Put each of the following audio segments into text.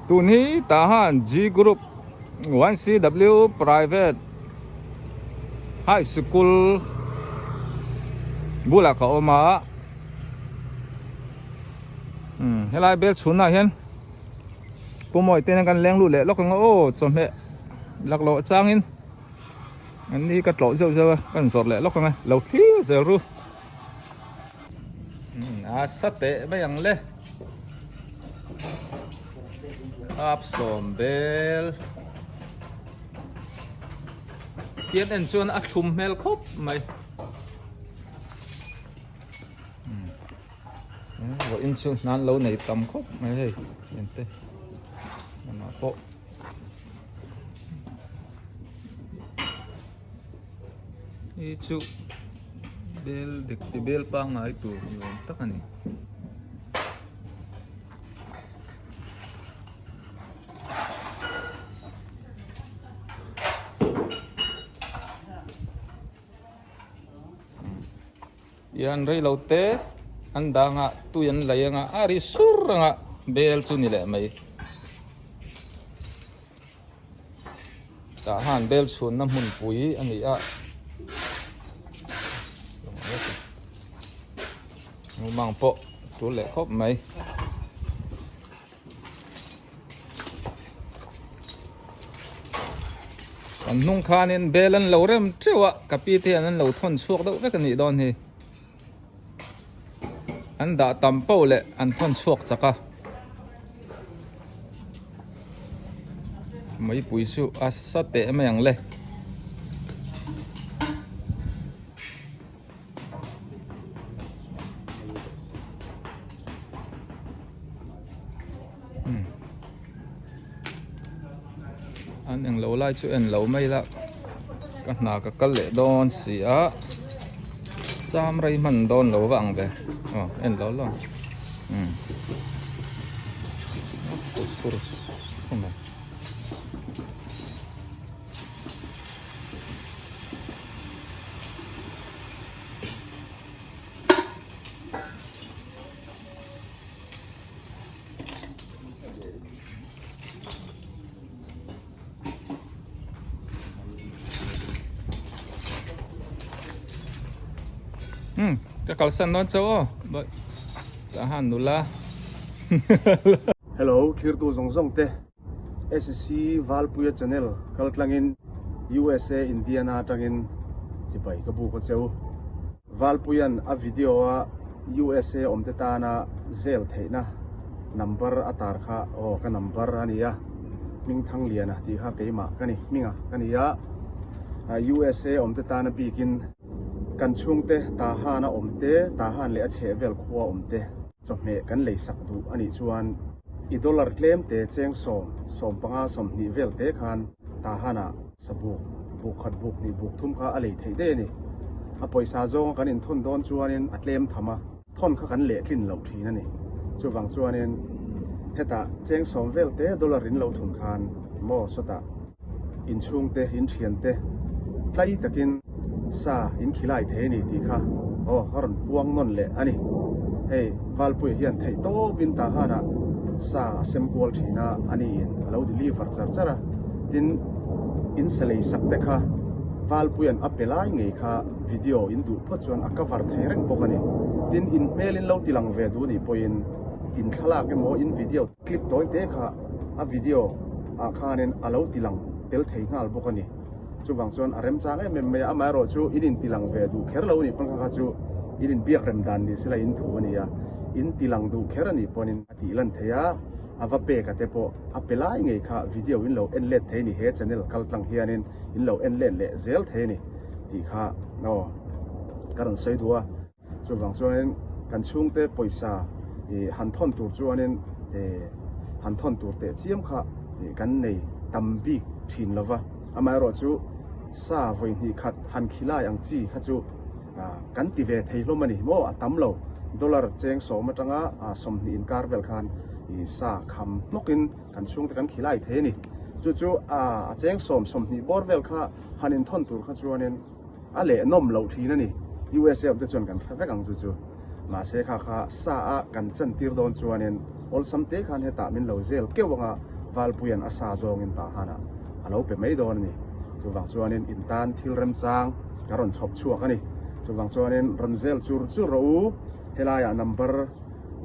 Tun hi tah han G Group YCW Private High School bulah ka awm a umm helai bel chhunah hian Pu Mawite nen kan leng lut leh lawk ang a aw chawhmeh laklawh changin an ni ka tlawh zeuh zeuh a ka rawn zawrh leh lawk ang a lo thlir zel ru. A sa teh mai ang le ap sawm bel hian en chuan a thlum hmel khawp mai vawiin chu hnan lo nei tam khawp mai hei ente amah pawh. Hi chu bel dik chi bel pangngai tur ni awm tak a ni. Tihian reilo te an dangah tui an lei anga a ri sur anga bel chu ni leh mai. Tah han bel chhunna hmunpui a ni a mumang pawh tul leh khawp mai. Kan hnung khanin bel an lo rem teuh a ka pi te hian an lo thawn chhuak deuh vek a nih dawn hi. An dah tam poh leh an thawn chhuak chak a. Meipui chu a sa teh mai ang le. An englo lai chu en lo mai la ka hna ka kal leh dawn si a cham rei hman dawn lo va ang ve aw en lo lo umm Umm ka kalsan dawn chauh aw tah han nula. Hello thirtu zawng zawng te SC Valpuia channel kaltlangin USA Indiana atangin chibai ka buk a cheu. Valpuia'n a video a USA awmte tana zel theihna number a tar kha aw ka number a nia, Hmingthangliana tih kha keimah ka ni, hminga ka ni a, USA awmte tana bikin kan chhungte Tahan a awmte, Tahan leh a chhehvel khua awmte chawhmeh kan leisak duh a nih chuan i dollar tlemte cheng sawm, 15, 20 vel te khan Tahan-ah Sabuk, buk khat buk hnih buk thum kha a lei theih daih a ni. A pawisa zawnga kan inthawn dawn chuanin a tlem tham a, thawn kha kan lehtlin loh thin a ni. Chuvang chuanin hetah cheng sawm vel te dollar in lo thun khan maw sawtah inchhungte, inthiante tlai takin sa in khilai thei a ni tih kha aw a rawn puang nawn leh a ni. Hei Valpuia hian theih tawpin Tahan-ah sa a sem kual thin a, a niin a lo deliver char char a. Tin, in sa lei sak te kha Valpuia'n a pe lai ngei kha video in duh phawt chuan a cover thei reng bawk a ni. Tin, in hmel in lo ti lang ve duh nih pawhin in thlalak emaw in video clip tawi te kha a video ah khanin a lo ti lang tel thei nghal bawk a ni. Chuvang chuan a remchang em em mai a, amaherawh chu in in ti lang ve duh kher lo a nih pawn kha kha chu in inbiak rem dan ni sela in thu a ni a, in ti lang duh kher a nih pawnin a tih lan thei a, a va pek a te pawh a pe lai ngei kha video in lo en let thei a ni, he channel kal tlang hianin in lo en let leh zel thei a ni tih kha aw ka rawn sawi duh a. Chuvang chuanin kan chhungte pawisa ih han thawn tur chuanin ih han thawn tur teh chiam kha ih kan nei tam bik thin lo va, amaherawh chu sa vawi hnih khat han khilai ang chi kha chu ah kan ti ve thei hlawm a ni maw a tam lo dollar cheng sawm atanga ah 20 inkar vel khan ih sa kham hnawkin kan chhungte kan khilai thei a ni. Chu chu ah a cheng sawm 20 bawr vel kha han inthawn tur kha chuanin. A leh nawm loh thin a ni. USA awm te chuan kan hre vek ang chu chu. Mahse kha kha sa a kan chan tir dawn chuanin awlsam te khan hetah min lo zel keuh anga Valpuia'n a sa zawngin tah hanah a lo pe mai dawn a ni. Chuvang chuanin in tan thil remchang ka rawn chhawp chhuak a ni. Chuvang chuanin rawn zel chur chur rawh u, helaiah number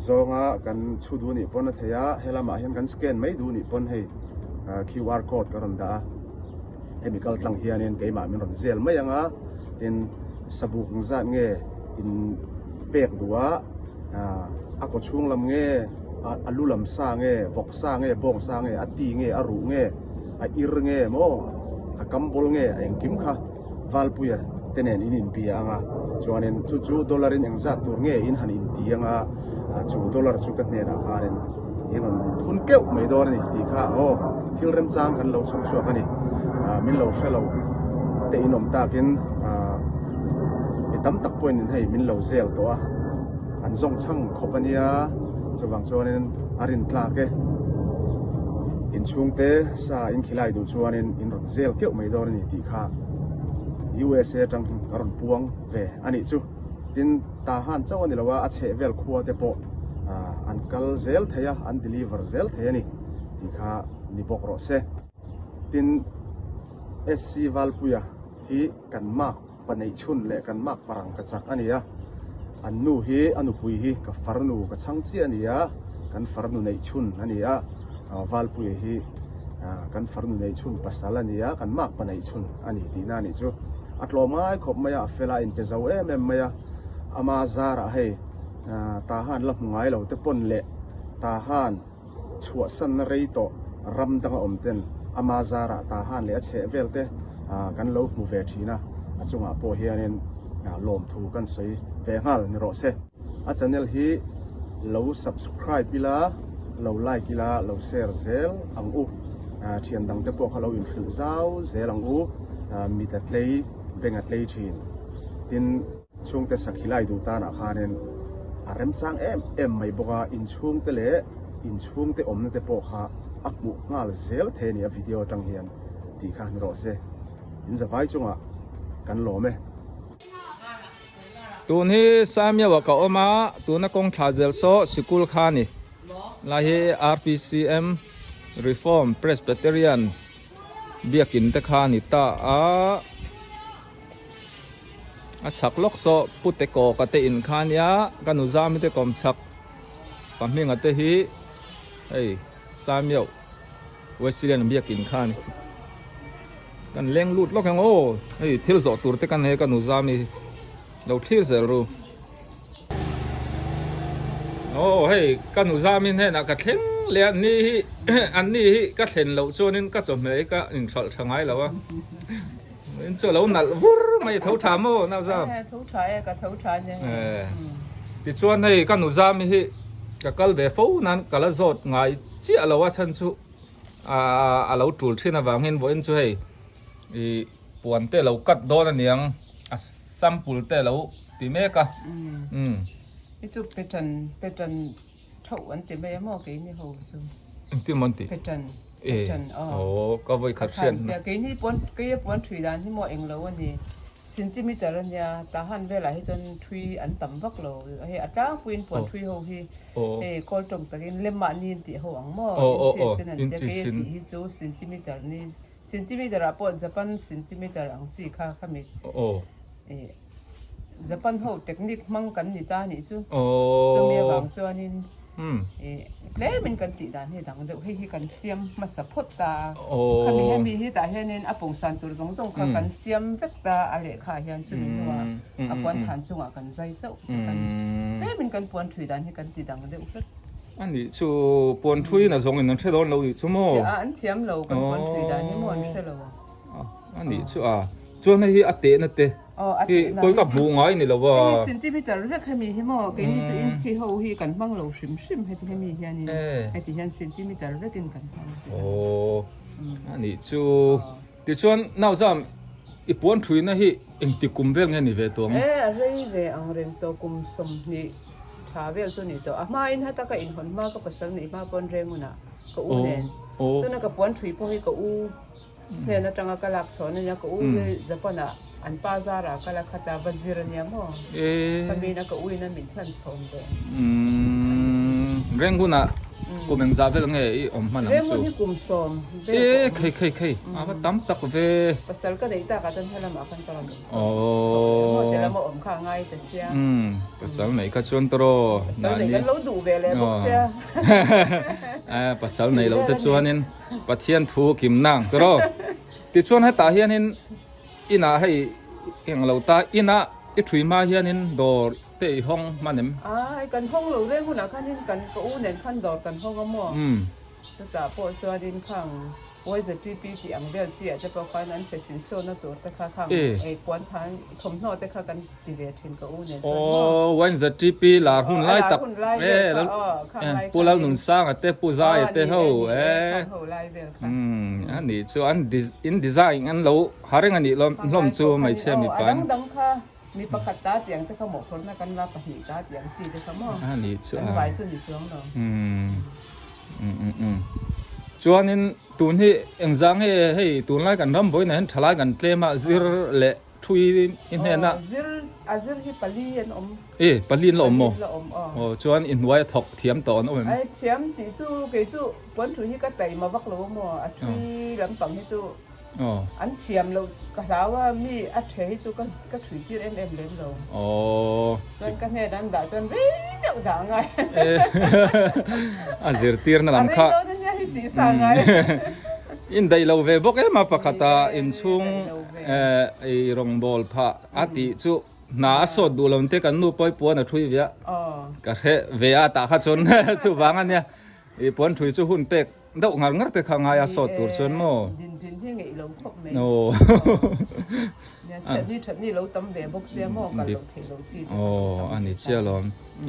zawnga kan chhu duh nih pawn a thei a, helamah hian kan scan mai duh nih pawn hei QR code ka rawn dah a, hemi kal tlang hianin keimah min rawn zel mai ang a, tin sabuk engzat nge in pek duh a, a kaw chhung lam nge, a lu lam sa nge, vawk sa nge, bawng sa nge, a ti nge, a ruh nge, a ir nge maw, a kam bawl nge, a engkim kha Valpuia te nen in inbia ang a, chuanin chu chu dollar in engzat tur nge in han inti ang a, chu dollar chu ka hnenah khanin in rawn thun keuh mai dawn a ni tih kha aw thil remchang kan lo chhawp chhuak a ni. Min lo hre lo te in awm takin mi tam tak pawhin in hei min lo zel tawh a, an zawng chhang khawp a nia, chuvang chuanin a rin tlak e. Inchhungte sa in khilai duh chuanin in rawn zel keuh mai dawn a ni tih kha USA atang ka rawn puang ve a nih chu. Tin, Tahan chauh a ni lo a, a chheh vel khua te pawh an kal zel thei a, an deliver zel thei a ni tih kha ni bawk rawh se. Tin, SC Valpuia hi kan mark pa neih chhun leh kan mark parang ka chak a ni a, an nu hi a nupui hi ka farnu ka chhang chiah a ni a, kan farnu neih chhun a ni a, Valpuia hi kan farnu neih chhun pasal a ni a, kan mark pa neih chhun a ni tihna a nih chu. A tlawm ngai khawp mai a, a fel a, a inpe zo em em mai a, ama zarah hei Tahan la hmu ngai lo te pawn leh Tahan chhuahsanna rei tawh ram danga awm ten ama zarah Tahan leh a chheh vel te kan lo hmu ve thin a, a chungah pawh hianin lawmthu kan sawi ve nghal ni rawh se. A channel hi lo subscribe ila, lo like ila, lo share zel ang u. Thian dang te pawh kha lo inhrilh zau zel ang u. Mit a tlei, beng a tlei thin. Tin. Chhungte sakhilai duh tanah khanin a remchang em em mai bawk a, inchhungte leh inchhungte awmna te pawh kha a hmuh nghal zel thei a ni a video atang hian tih kha ni rawh se. In zavai chungah kan lawm e. Tun hi Saimiau ah ka awm a, tuna kawng thla zel saw sikul kha a ni. Lai hi RPCM Reform Presbyterian biakin te kha a ni ta a. A chhak lawk saw Pu te kawka te in kha ania ka nu Zami te kawm chhak pa hminga te hi hei Saimiau Wesleyan biakin kha ani kan leng lut lawk ang aw hei thil zawh tur te kan nei a ka nu Zami lo thlir zel ru. Aw hei ka nu Zami hnenah ka thleng leh a ni hi an ni hi ka thlen loh chuanin ka chawhmeh hi ka inhralh tha ngai lo a. In chu alo nalh vur mai tho tha maw nau zam? Eh tho tha e ka tho tha nia hei. Tichuan hei ka nu zam hi ka kal ve fo nan ka la zawt ngai chiah lo a chhan chu a lo tul thin avangin vawiin chu hei i puan te lo cut dawn aniang a sample te lo ti mek a. Hi chu pattern pattern Tho an ti mai a maw keini ho chu. Engtin maw an tih? Petan. Petan aw. Aw ka vawi khat hriat na. Keini pawn keia puan thui dan hi maw englo a ni. Centimeter a nia Tahan velah hi chuan thui an tam vak lo. Hei a tlangpuiin puan thui ho hi hei kawl tawng takin lemahni an tih ho ang maw inchi sin an tia keia tih hi chu centimeter ni centimeter ah pawh Japan centimeter ang chi kha khami. Japan ho technique hmang kan ni ta anih chu. Chumi avang chuanin tlemin kan tih dan hi dang deuh. Hei hi kan siam hmasa phawt ta a. Khami hemi hi tah hianin a pungsan tur zawng zawng kha kan siam vek ta a lehkha ah hian chumi hnuah a puan than chungah kan zai chauh bawk a ni. Tlemin kan puan thui dan hi kan ti dang deuh hlek. Anih chu puan thuiin a zawngin an hre dawn lo nih chu maw? An thiam lo kan puan thui dan hi maw an hre lo. Anih chu a. Chuan hei hi a tehna te hi kawi ka hmuh ngai ni lo a. Hei centimeter vek hemi hi maw keini chu inchi ho hi kan hmang lo hrim hrim heti hemi hianin heti hian centimeter vekin kan hmang. Aw anih chu tichuan nauzam i puan thuina hi engti kum vel nge ni ve tawh ang? E a rei ve ang reng tawh kum 20 tha vel chu ni tawh a hma in hata ka inhawn hma ka pasal neih hma pawn rengunah ka u nen tuna ka puan thui pawh hi ka u Hnen atanga ka lak chhawn ania ka u hi Japan ah an pa zar ah ka la khat a va zir ania maw ka min a ka u in a min hlan chhawn ve. Reng hunah Kum engzah vel nge i awm hman ang chu? Reng hmun hi kum sawm vel ka awm. E khei khei khei a va tam tak ve. Pasal ka neih takah chuan helamah khan ka rawn awm sawn chho leh maw ti lama awm kha a ngai ta sia. Pasal neih kha chuan tawraw. Pasal neih kan lo duh ve leh bawk sia. Pasal neih loh te chuanin Pathian thu kim nang tawraw. Tichuan hetah hianin inah hei eng lo ta inah i thui hma hianin dawr te i hawng hman em? Ai, kan hawng lo reng hunah khanin kan ka u nen khan dawr kan hawng a maw? Chutah pawh chuanin khang YZTP tih ang vel chi ah te pawh khan an fashion show na tur te kha khang ei puan than thawmhnaw te kha kan ti ve thin ka u nen chuan maw? Aw, YZTP lar hun lai tak e, Pu Lalnunsanga te Pu Zaia te ho e, a nih chu an in design an lo ha reng a nih hlawm chu hmeichhia mipa in. Mi pakhat ta tiang te kha maw phawrhna kan la pahnih ta tiang chi te kha maw A nih chu kan a. vai chu ni chuang lo. Umm umm umm Chuanin tun hi engzah nge hei tunlai kan ram vawiinah hian thalai kan tlem a zir leh thui i hnena. Aw zir a zir hi pali an awm. E pali an la awm maw? Pali an la awm aw. Aw chuan i hnuai a thawk thiam tawh an awm em? Ai thiam tih chu kei chu puan thui hi ka taima vak lo a maw a thui lampang hi chu An thiam loh ka hlau a, mi a the hi chu ka ka thui tir em em lem lo. Chuan ka hnen an dah chuan rei deuh dah a ngai. A zirtirna lam kha. A rei dawn ania hi tih sa ngai. In daih lo ve bawk em a pakhata inchhung ei rawngbâwl phah a tih chu hna a sawt duh lo te kan nu pawi puan a thui ve a. Ka hre ve a tah kha chuan chuvang ania i puan thui chu hun pek Deuh ngar ngar te kha ngai a sawt tur chuan maw? Din din hi ngeih lo khawp mai. Aw. Nia chhiat ni that ni lo tam ve bawk sia maw kal loh theih loh chi te. Aw a ni chiah lo.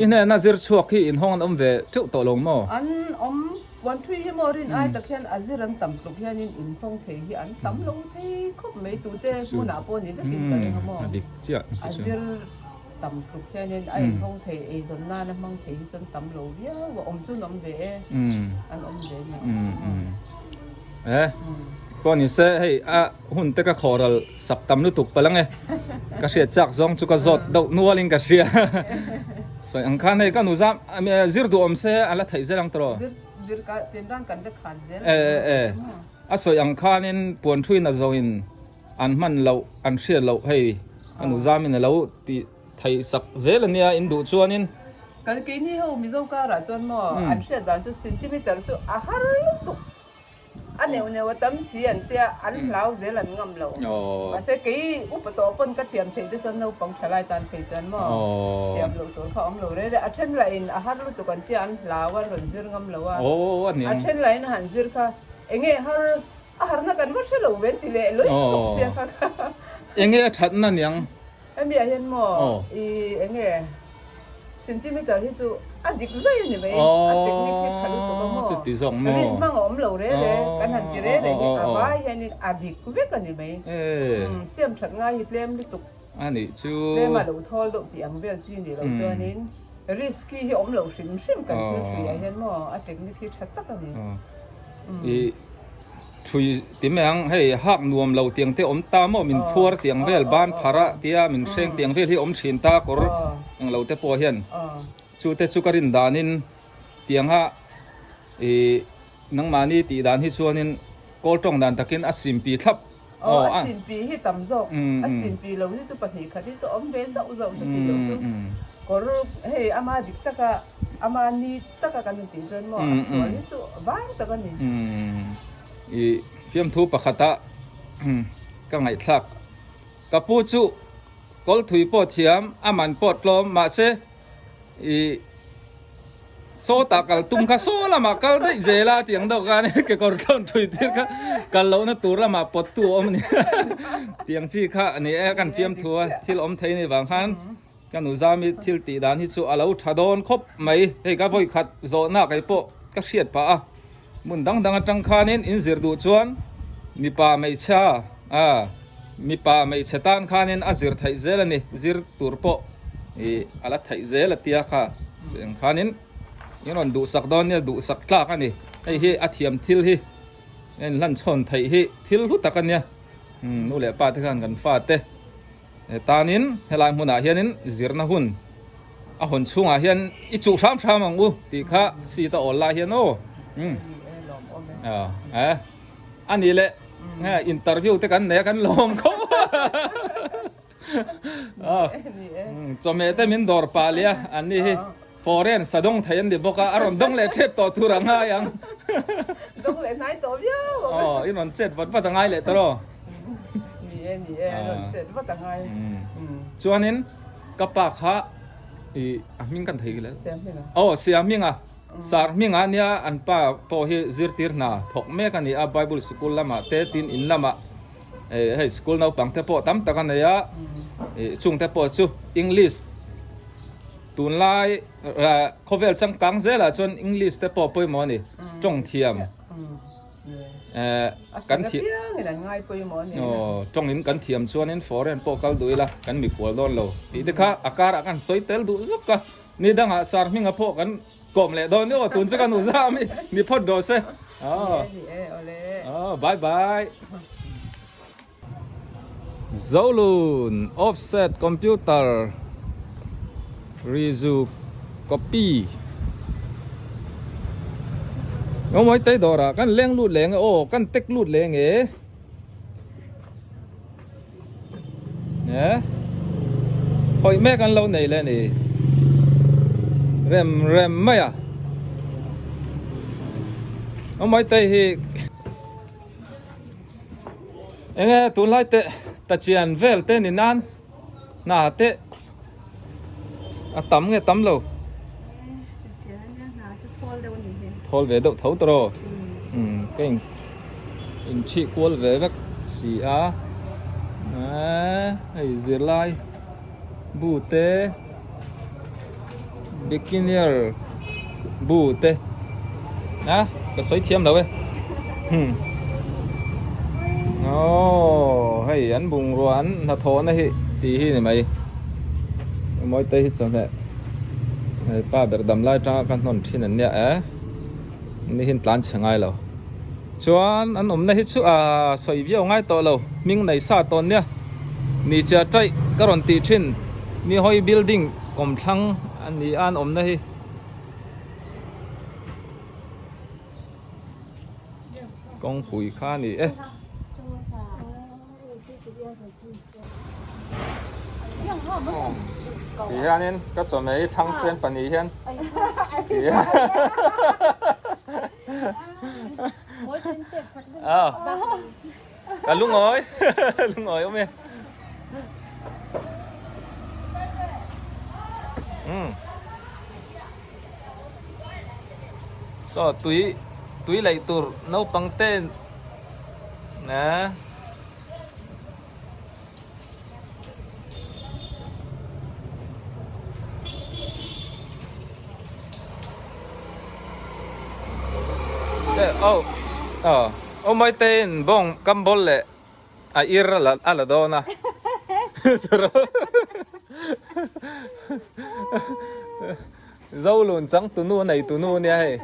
I hnena zir chhuak hi inhawng an awm ve teuh tawh lo maw? An awm puan thui hi maw rin ai tak hian a zir an tam tluk hianin inhawng thei hi an tam lo thei khawp mai tute hmunah pawh ni vekin ka ring a maw? A dik chiah. A zir Tam tluk hianin a inhawng thei, eizawn nana hmang thei hi chuan tam lo viau a, awm chu an awm ve e, an awm ve nia awm chu maw. E, pawh ni se hei a hun te ka khawhral sak tam lutuk palh ang e, ka hriat chak zawng chu ka zawt deuh nualin ka hria. Sawi ang khan hei ka nu zam zir duh awm se a la theih zel ang tawh. Zir zir ka tin ran kan vek khan zel. E e e, a sawi ang khanin puan thuin a zawin An hman loh, an hriat loh hei a nu zamin a lo tih theih sak zel a nia in duh chuanin. Kan keini ho Mizo karah chuan maw an hriat dan chu centimeter chu a har lutuk a neuh neuh a tam si an tia an hlau zel an ngam lo. Mahse kei upa tawh pawn ka thiam theih te chuan naupang tha lai tan phei chuan maw thiam loh tur kha a awm lo rei rei. A then lahin a har lutuk an tia an hlau a rawn zir ngam lo a. A then lahin a han zir kha enge har A harna kan va hre lo ve ti leh lawih bawk sia kha kha. Enge a thatna niang? Hemi ah hian maw i enge centimeter hi chu a dik zai a ni mai, a technique hi tha lutuk a maw, rin hmang a awm lo re re, kan han ti re re hi a vai hianin a dik vek a ni mai, siam that ngai hi tlem lutuk, tlem a lo thawl deuh tih ang vel chi nih loh chuanin risky hi awm lo hrim hrim kan thil thui ah hian maw a technique hi tha tak a ni. Thui ti mai ang, hei hak nuam lo tiang te awm ta maw, min phuar tiang vel ban phar a tia min hreng tiang vel hi awm thin ta kawr eng lo te pawh hian chu te chu ka rin danin tiang a ih nangmahni tih dan hi chuanin kawl tawng dan takin a simpi thlap Aw a simpi hi tam zawk a simpi lo hi chu pahnih khat hi chu awm ve zauh zauh chu tih loh chu kawr hei ama dik taka ama ni taka kan intih chuan maw a sual hi chu vang tak a ni. I fiamthu pakhata ka ngaihthlak ka pu chu kawlthui pawh thiam a man pawh tlawm mahse i Sawtah kal tum kha saw lamah kal daih zel a tiang deuh khan kekawr thlawn thui tir kha kal lohna tur lamah pawt tu a awm a ni tiang chi kha a ni e kan fiamthu a thil awm thei ni vang khan ka nu zami thil tih dan hi chu a lo tha dawn khawp mai hei ka vawi khat zawhna kei pawh ka hriat pah a hmun dang dang atang khanin in zir duh chuan mipa hmeichhia a mipa hmeichhe tan khanin a zir theih zel a ni zir tur pawh ih a la theih zel a tia kha eng khanin in rawn duhsak dawn nia duhsak tlak a ni hei hi a thiam thil hi a inhlan chhawn theih hi thil hlu tak a nia nu leh pa te khan kan fa te tanin helai hmunah hianin zirna hun. A hawn chhungah hian i chuh hram hram ang u tih kha seat a awl lai hian aw. Umm. Eh. A nih leh interview te kan nei a kan lawm khawp a. Chawhmeh te min dawr pah leh a an ni hi foreign sa dawng thei an ni bawk a a rawn dawng leh tep tawh tur a ngai ang. Dawng leh hnai tawh viau ang. Aw i rawn chet vat vat a ngai leh ta rawh. Ni e ni e a rawn chet vat a ngai. Chuanin ka pa kha i a hming kan thei le. Siamhminga. Aw Siamhminga Sarhminga nia an pa pawh hi zirtir hna thawk mek a ni a Bible sikul lamah te tin in lamah hei school naupang te pawh tam tak a nei a ih chung te pawh chu english tunlai khawvel changkang zelah chuan english te pawh pawimawh a ni tawng thiam eh kan thiam aw tawngin kan thiam chuanin foreign pawh kal duh ila kan mikhual dawn lo tih te kha a karah kan sawi tel duh zuk a ni dangah sarhminga pawh kan Kawm leh dawn aw tun chu ka nu zam i ni phawt rawh se. Aw bye bye. Zolun offset computer resu copy. Ngawh mai tei dawrah kan leng lut leng e aw kan tek lut leng e. Nge Khawih mek an lo nei leh a ni Rem rem mai a Awmai te hi Enge tunlai te ta chian vel te ni nan hna te a tam nge tam lo Thawl ve deuh tho tawh ka in in chhih kual ve vek si a eee hei zirlai bu te beginner bu te a ka sawi thiam lo e hmm aww hei an bungrua an hnathawhna hi tih hi ni mai mawi te hi chawhmeh. Hei pa ber dam lai atanga ka hnawn thin an nia e ni hian tlan chhe ngai lo chuan an awmna hi chu ah sawi viau ngai tawh lo hming nei sa tawn nia ni chia taih ka rawn tih thin ni hawi building kawmthlang a ni a an awmna hi. Kawngpui kha a ni e. Ti hianin ka chawhmeh hi thlang sen pahnih hian ka lungawi lungawi awm e saw tui tui laih tur naupang ten eh. Oh, oh, oh mai te in bawng kam ball leh a ir a la a la dawn a Zolun chang tunu a nei tunu ania hei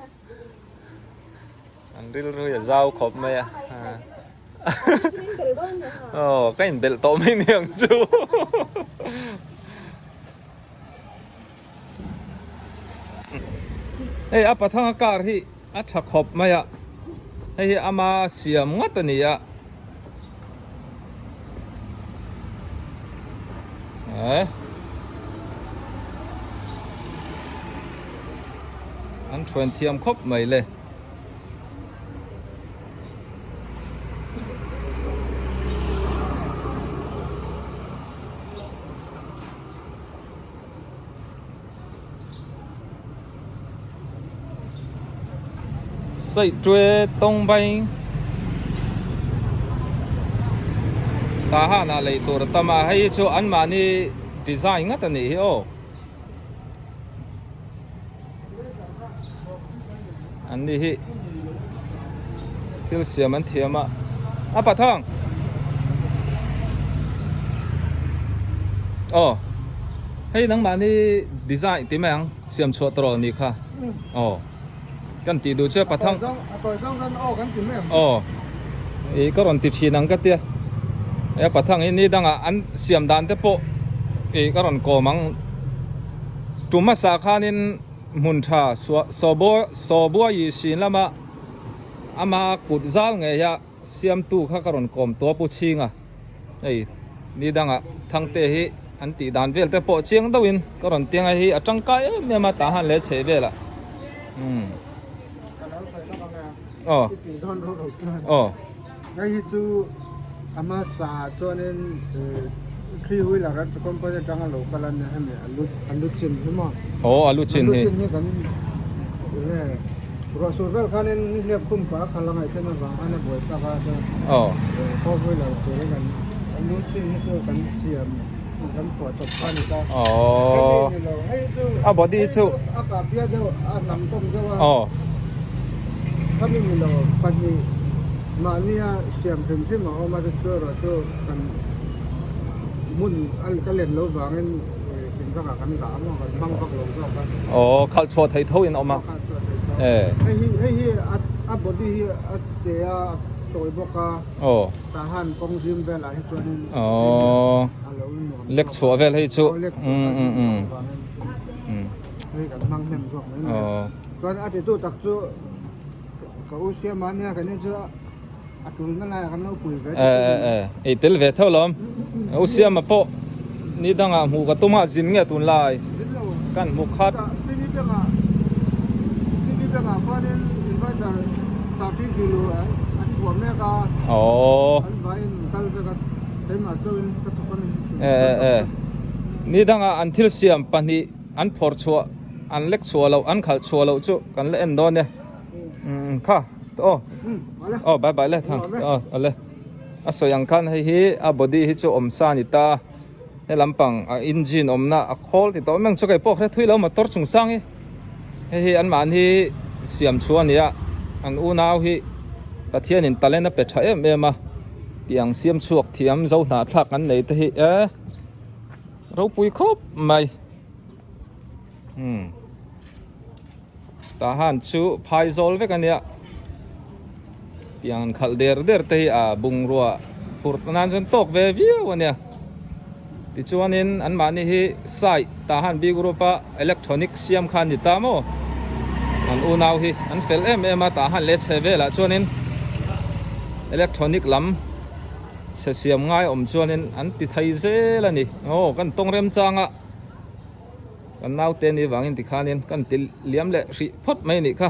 an rilru hi a zau khawp mai a aw ka inbelh tawh mai ni ang chu hei a pathanga car hi a tha khawp mai a hei hi ama siam ngawt a ni a eh an thuan thiam khawp mai le. Saiṭue tawng bai tah hanah lei tur a tam a hei hi chu anmahni design ngat a nih hi aw. An ni hi thil siam an thiam a a pathang aw hei nangmahni design ti mai ang siam chhuah tawh ni kha aw kan tih duh chu a pathang aw ih ka rawn ti thin ang ka tia he pathang hi ni dangah an siam dan te pawh ih ka rawn kawm ang. Tum hmasa khanin hmun tha Sawbuayi hrin lama ama kut zal ngei a siamtu kha ka rawn kawm tawh a Pu Chhinga. Hei ni dangah Thangte hi an tih dan vel te pawh chiang deuhin ka rawn tiang a hei a tangkai em em a tah han leh chheh velah. Umm. Aw. Aw. Hei hi chu a hmasa chuanin three wheeler a company atanga lo kal a nia hemi a lu a lu chin hi maw. Aw a lu chin hi. A lu chin hi kan enge ruah sur vel khanin nihliap khum pah a khal a ngaih then avang khan a buai tak a chuan Aw. four wheeler turin kan a lu chin hi chu kan siam kan phuah chawp kha a ni ta. Aw. Hemi ni lo hei chu a body chu a kah piah deuh a hnam chawm deuh a. Aw. Khami ni lo pahnih mahnia siam hrim hrim a awm a chu erawh chu kan hmun a ka len lo vangin thing vangah kan dah a maw kan hmang vak lo zawk a. Aw khalh chhuah theih tho in a awm a. Khalh chhuah theih tho. Hei hi hei hi a body hi a te a a tawi bawk a. Aw. Tah han kawng zim velah hi chuanin Aw. a lo nuam zawk a. Lek chhuah vel hei chu. Aw lek chhuah vel hi a awm vangin. Hei kan hmang hnem zawk mai mai a. Chuan a titu tak chu ka u siam a nia kan in chu a tul na laiah kan lo pui ve Eh eh eh ei tel ve theuh lawm u siama pawh ni dangah hmuh ka tum a zin nge tun lai kan hmu khat cv bengah cv bengah khuanin inverter 13 kilo an thuah mek a aww an vaiin kal vek a keimah chauhin ka thawk a ni eh eh eh ni dangah an thil siam pahnih an phawrh chhuah an lek chhuah loh an khalh chhuah loh chu kan la en dawn e umm kha aw aw bye bye le thang aw awle a sawi ang khan hei hi a body hi chu awm sa a ni ta he lampang a engine awmna a khawl ti tawh mai ang chu kei pawh hre thui lo motor chungchang hi hei hi anmahni siam chhuah a ni a an unau hi Pathianin talent a pe tha em em a tiang siam chhuak thiam zo hnahthlak an nei te hi e ropui khawp mai. Umm tah han chu phai zawl vek a nia tiang an khalh der der te hi a bungrua phurh nan chuan tawk ve viau a nia tichuanin anmahni hi sai tah han bik group a electronic siam kha an ni ta maw an unau hi an fel em em a tah han leh chhe velah chuanin electronic lam chhe siam ngai awm chuanin an ti thei zel a ni aw kan tawng remchang a. Kan naute ni vangin tikhanin kan ti liam leh hrih phawt mai anih kha.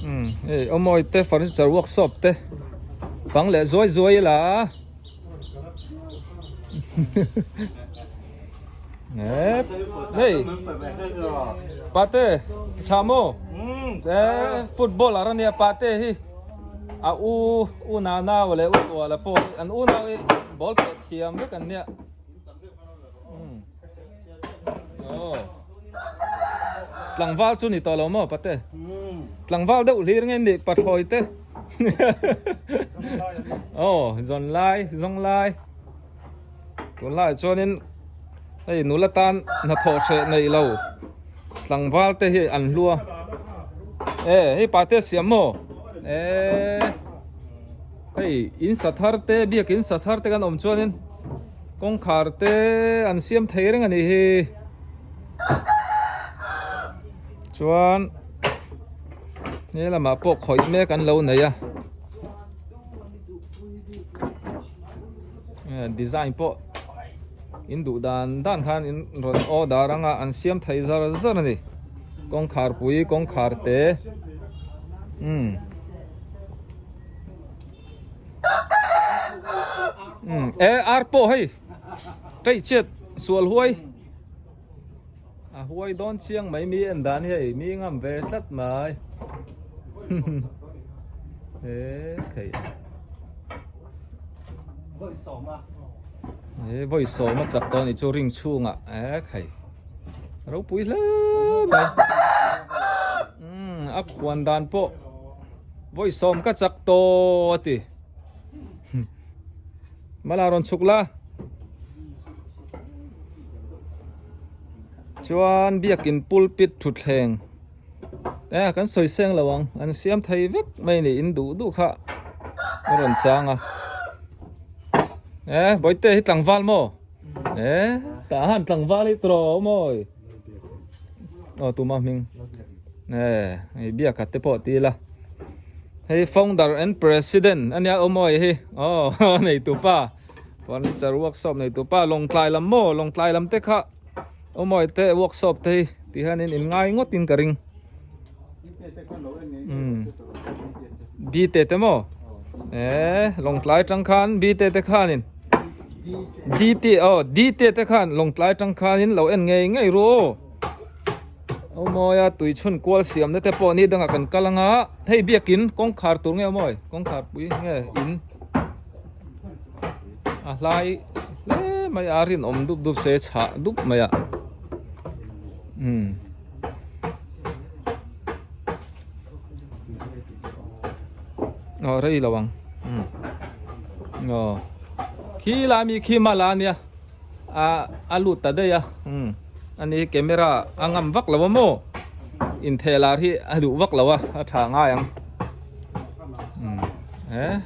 Umm hei awmawi te furniture workshop te fang leh zuai zuai ila eh hei pate tha maw eh footballer ania pate hi a u u nana leh u tuala pawh hi an unau hi ball pet Thiam vek an nia. Aw. Tlangval chu ni tawh lo maw pate? Tlangval deuh hlir nge ni pathlawi te. Aw, zawn lai, zawng lai. Tunlai chuanin hei nula tan hnathawh hreh nei lo tlangval te hi an hlua. E, hei pate siam maw? E. Hei in sa thar te biakin sa thar te kan awm chuanin kawngkhar te an siam thei reng a nih hi chuan he lamah pawh khawih mek an lo nei a design pawh in duh dan dan khan in rawn order anga an siam thei zar zar a ni kawngkhar pui kawngkhar te umm. E ar pawh hei tei chet sual huai a huai dawn chiang mai mi en dan hi hei mi ngam ve tlat mai e thei e vawi sawm a chak dawn ni chu ring chhungah e khai ropui hle mai a khuan dan pawh Vawi sawm ka chak tawh a ti. Mala rawn chhuk la. Chuan biakin pulpit thutthleng eh kan sawi seng lo ang an siam thei vek mai ni in duh duh kha a rawn chang a. Eh bawihte hi tlangval maw? Eh. Tah han tlangval hi tawh mawi. Aw tuma hming. Eh, hei biak khat te pawh ti ila. Hei founder and president ania aw mawi hi. Aw neitupa furniture workshop neitupa Lawngtlai lam maw Lawngtlai lam te kha aw mawi te workshop te hi ti hianin in ngai ngawtin ka ring. Umm Bite te maw eh Lawngtlai atang khan Bite te khanin Dite aw Dite te khan Lawngtlai atang khanin lo en ngei ngei ru aw Aw mawia tui chhun kual siamna te pawh ni dangah kan kal anga hei biakin kawngkhar tur nge aw mawi kawngkhar pui nge in a hlai hle mai a rinawm dup dup se chhah dup mai a umm. Aw rei lo ang umm aw khi lai mi khi mala ania a a lut ta daih a umm ani hi camera a ngam vak lo a maw intheh lar hi a duh vak lo a a tha ngai ang umm eh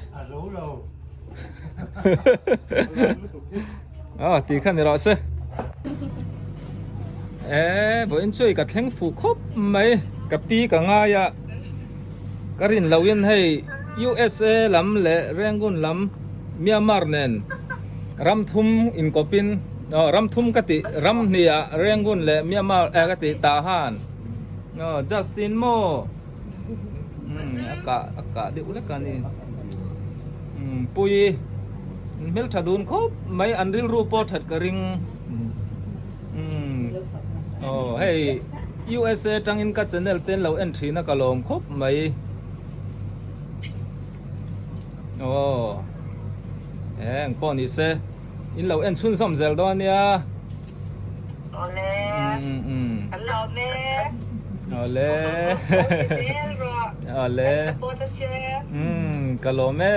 Aw tih kha ni rawh se. Eh vawiin chu ka thleng fuh khawp mai ka pi ka ngai a ka rin loh in hei USA lam leh Rangoon lam Myanmar nen ram thum inkawp in aw ram thum ka tih ram hnih ah Rangoon leh Myanmar eh ka tih tah han aw Justin maw umm a kah a kah deuh lek a ni umm pui. Hmeltha dun khawp mai an rilru pawh that ka ring umm aw hei USA tangin ka channel te an lo en thin a ka lawm khawp mai aw eng pawh ni se in lo en chhunzawm zel dawn ania Awle umm an lawm e awle awle kan support a che umm ka lawm e.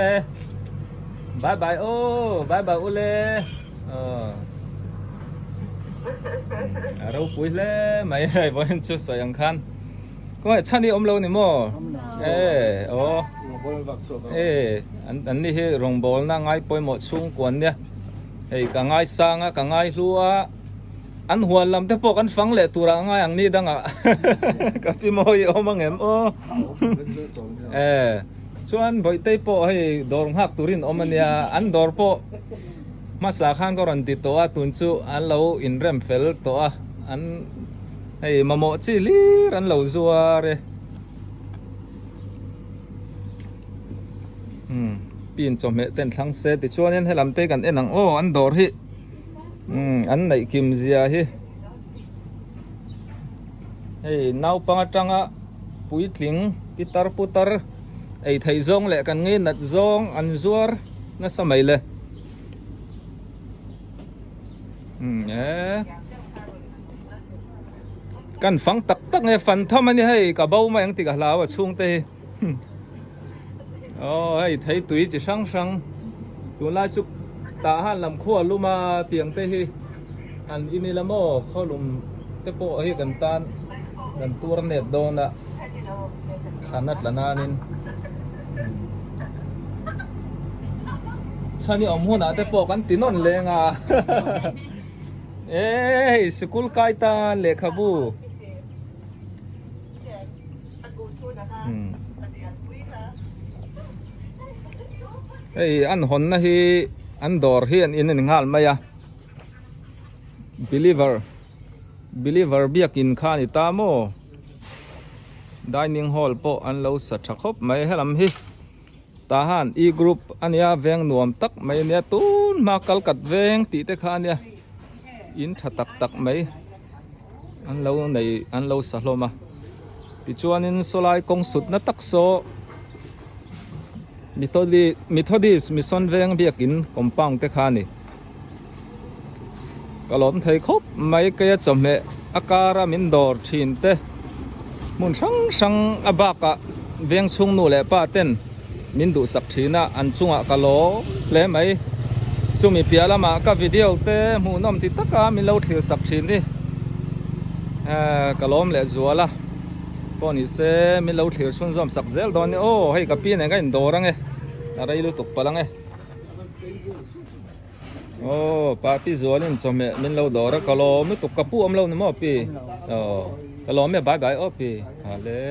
Bye bye aw bye bye ule aw a ropui hle mai hei vawiin chu sawi ang khan kawngah chhan hi awm lo ni maw e aw e an an ni hi rawngbawlna ngai pawimawh chhungkuan nia hei ka ngaisang a ka ngaihlu a an huan lam te pawh kan fang leh tur ah ngai ang ni dangah ka pi mawi awm ang em aw e. Chuan Bawihtei pawh hei dawr nghak turin awm a nia, an dawr pawh hmasa khan ka rawn ti tawh a, tun chu an lo inrem fel tawh a, an hei mamawh chi hlir an lo zuar e. Umm pin chawhmeh ten thlang se tichuanin helam te kan en ang aw an dawr hi umm an neih kim zia hi hei naupang atanga. Puitling pitar putar ei theih zawng leh kan ngei nat zawng an zuar nasa mai le. Umm e kan fang tak tak nge fan tham ani hei ka bo mai ang tih ka hlau a chhungte hi. Aw hei thei tui chi hrang hrang tunlai chu tah han lam khua lum a tiang te hi an in ila maw khaw lum te pawh hi kan tan kan tur nep dawn a thlan a tla nanin chhan hi awm hunah te pawh kan ti nawn leng a e hei sikul kai tan lehkhabu. Hei an hawnna hi an dawr hi an in a ni nghal mai a believer believer biakin kha a ni ta maw dining hall pawh an lo sa tha khawp mai helam hi tahan e group a nia veng nuam tak mai a nia tun hma kal kat veng tih te kha a nia in tha tak tak mai. An lo nei an lo sa hlawm a tichuanin sawlai kawng sutna tak saw Methodist Mission Veng biakin compound te kha a ni ka lawm thei khawp mai keia chawhmeh a kara min dawr thin te hmun hrang hrang a bakah veng chhung nu leh pa ten min duhsak thin a an chungah ka lawm hle mai chumi piah lamah ka video te hmuhnawm ti taka min lo thlir sak thin ni eh ka lawm leh zual a pawh ni se min lo thlir chhunzawm sak zel dawn ni aw hei ka pi nen ka in dawr ange a rei lutuk palh ange. Aw pa pi zualin chawhmeh min lo dawr a ka lawm lutuk ka pu awm lo ni maw pi? Aw ka lawm e bye bye aw pi. Hale.